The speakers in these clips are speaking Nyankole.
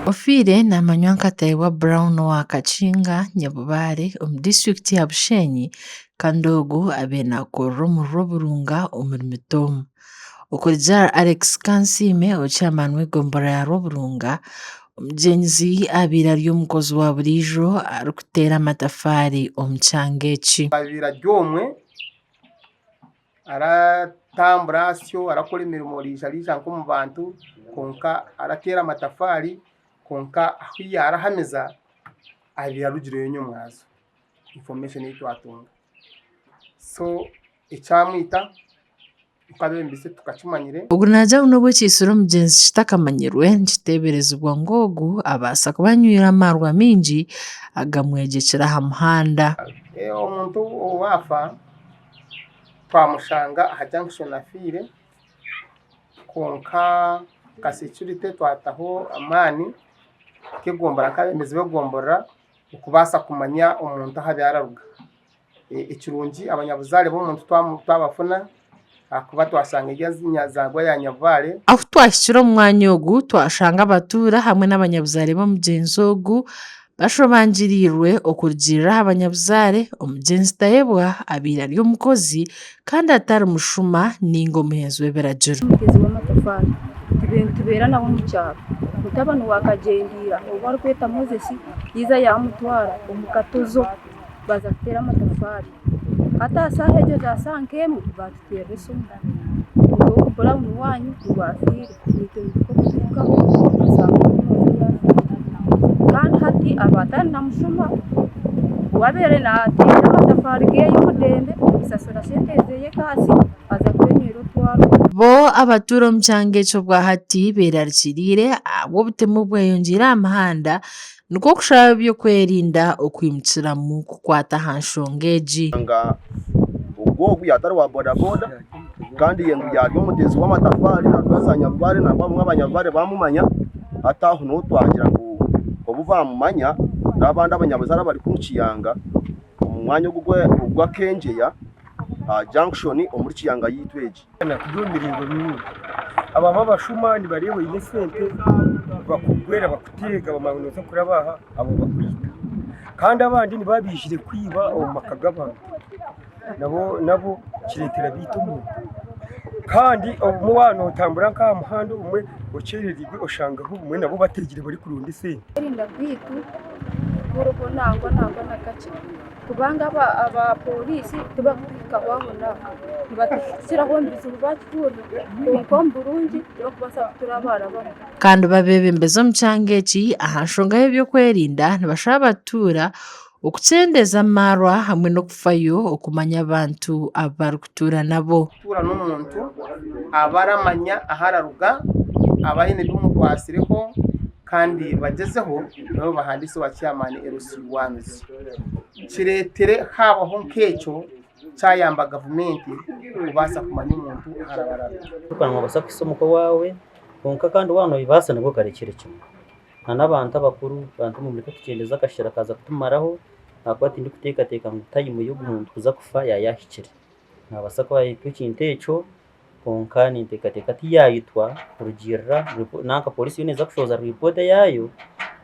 Ofiire namanywa nka Tayebwa Brown owa Kakinga, Nyabubare omu disiturikiti ya Bushenyi kandi ogu abaire nakorera omuri Rwoburunga omuri Mitooma. Okurugiirira ahari Alex Kansiime owa chairman w'egomborora ya Rwoburunga, omugyenzi abaire ari omukozi wa buriijo arikuteera amatafaari omu kyanga eki. Abaire ari omwe aratambura asyo arakora emirimo riija-riija nk'omu bantu kwonka arateera amatafaari kwonka ahu yaarahamiza abaire arugireyo nyomwazo information ei twatunga. So ekyamwita nk'abeebembezi titukakimanyire. Ogu naagira ngu n'obu ekiitsire omugyenzi kitakamanyirwe, nikiteeberezibwa ngu ogu abaasa kuba anywire amaarwa maingi agamwegyekire aha muhanda. Omuntu owaafa twamushanga aha junction afiire kwonka nka security twataho amaani nk'egomborora nk'abeebembezi b'egomborora okubaasa kumanya omuntu ahu abaire araruga. Ekirungi abanyabuzaare b'omuntu twabafuna ahakuba twashanga eri enzaarwa ya Nyabubaare. Ahu twahikire omu mwanya ogu twashanga abatuura hamwe n'abanyabuzaare b'omugyenzi ogu bashobangiriirwe okurugiirira aha banyabuzaare, omugyenzi Tayebwa abaire ari omukozi kandi atari mushuma ninga omuhenzi w'ebiragiro. Omuteezi w'amatafaari tubaire nitubeera nawe omu kyaro, mutabani wa Kagyendiira ou barikweta Moses yaiza yaamutwara omu katozo. Baaza kuteera amatafaari. Hati aha saaha egyo za saaha nk'emwe baatuteerera esimu ngu ogu Brown waanyu ngu afiire. Naitwe nikwo kuturukaho twashanga omwojo yaafiire. Kandi hati aba atari na mushuma, we abaire naateera amatafaari ge omudembe kushashura sente ze kaasi aza kwenywera otwarwa. Bo abatuura omu kyanga ekyo obwahati beerarikiriire ahabw'obutemu obweyongyeire aha mihanda Nikwo kushaba ab'ebyokwerinda okwimukiramu kukwata aha nshonga egi. Nga ogwo ogu yaatari wa bodaboda kandi ye ngu yaari omuteezi w'amatafaari naruga za Nyabubare nangwa abamwe abanyabubare baamumanya hati aho niho twagira ngu obu baamumanya n'abandi abanyabuzaare abari kunu Kiyanga omu mwanya ogu ogw'Akengyeya aha junction omuri Kiyanga yaitu egi. Kuri omu miringo mingi. Abamwe abashuma nibareeba oine esente bakugwera bakuteega bamanya ngu nooza kuraba aha abo bakwita. Kandi abandi nibaba baijire kwiba omu maka g'abantu nabo kireetera baita omuntu. Kandi obumwe waaba nootambura nk'aha muhanda obumwe okyerereirwe oshangaho obumwe nabo bateegire barikuronda esente. Okwerinda kwaitu tikuriho nangwa nangwa na kakye. Kubanga aba poriisi tibarikutuhikaho aho naaho, nibatuhikiraho omu bizibu baatuhurira kwonka omu burungi tibarikubaasa kuturabarabamu. Kandi bo abeebembezi omu kyanga eki aha nshonga y'ebyokwerinda nibashaba abatuura okukyendeeza amaarwa hamwe n'okufayo okumanya abantu abu barikutuura nabo. Kutuura n'omuntu aba aramanya ahu araruga, aba aine ebimukwatsireho kandi bagyezeho nabo bahandiise owa chairman LC ones. Kireetere haabaho nk'ekyo kyayamba gavumenti kubaasa kumanya omuntu ahu araba araruga. Orikuba noobaasa kuhitsya omuka owaawe kwonka kandi waaba noobibaasa nabwo okarekyera kimwe. N'abantu abakuru abantu mureke kukyendeza akashera kaaza kutumaraho ahakuba tindikuteekateeka ngu tayimu y'ogu muntu kuza kufa yaaba yaahikire. Naabaasa kuba yaitwa ekintu ekyo kwonka ninteekateeka tiyaitwa kurugiirira nanka pooriisi yo neeza kushohoza ripoota eyaayo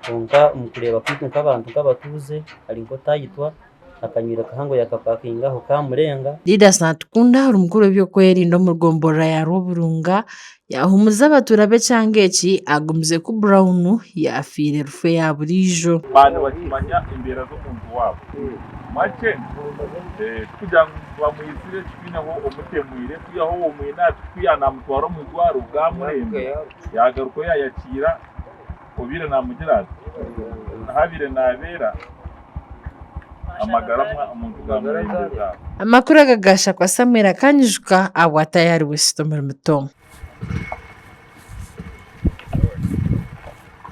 kwonka omu kureeba kwaitu nk'abantu nk'abatuuze ari nk'otaitwa akanywire kahango yaakapakinga aho kaamurenga. Didas Natukunda ori mukuru w'ebyokwerinda omu gomborora ya Rwoburunga yaahuumuriza abatuura b'ekyanga eki agumize ku Brown yaafiire rufu eya buriijo. Baaba nibakimanya embeera z'omuntu waabo. Mwakitenda? Tikugira ngu bamwitsire titwineho omutemwire kwihaho ou omwine aha piki yaaba naamutwara omu irwariro gaamurembe yaagarukayo yaayakiira obaire naamugira ati ahu abaire naabeera amagara omuntu gaamurembeza aho. Amakuru aga gaashakwa Samuel Akanyijuka ahabwa Tayari West omuri Mitooma.